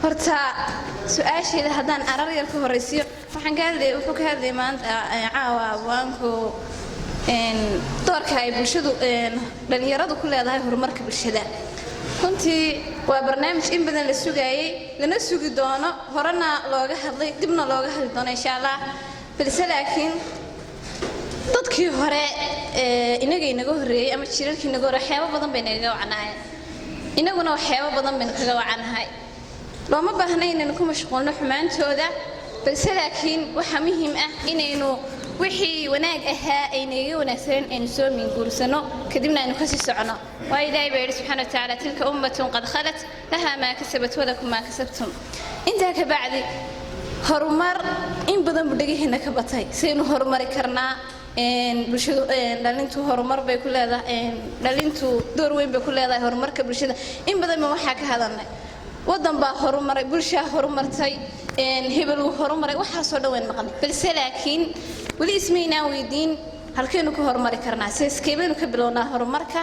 Horta su-aasheeda haddaan arar yar ka horraysiyo, waxaan ka hadlay, wuxuu ka hadlayay maanta caawa abwaanku doorka ay bulshadu, dhallinyaradu ku leedahay horumarka bulshada. Runtii waa barnaamij in badan la sugaayey, lana sugi doono, horena looga hadlay, dibna looga hadli doono, insha Allah. Balse laakiin dadkii hore inaga inaga horreeyey ama jiirarkii inaga horreeyey waxyaabo badan bay nagaga wacnaayeen, inaguna waxyaabo badan baynu kaga wacanahay. Looma baahna inaynu ku mashquulno xumaantooda, balse laakiin waxaa muhiim ah inaynu wixii wanaag ahaa ay nagaga wanaagsaneen aynu soo minguursano, kadibna aynu kasii socono. Waayo, Ilaahay baa yidhi subxana watacaala: "تلك أمة قد خلت، لها ما كسبت ولكم ما كسبتم." Intaa ka bacdi, horumar in badan buu dhegaheena ka batay. Saynu horumari karnaa bulshadu? Dhalintu horumar bay ku leedahay, dhalintu door weyn bay ku leedahay horumarka bulshada. In badan ba waxaa ka hadalnay waddan baa horumaray, bulshaa horumartay, hebel wuu horumaray, waxaasoo dhan wayn maqnay. Balse laakiin weli ismaynaan weydiin halkaynu ka horumari karnaa, seeskeebaynu ka bilownaa horumarka.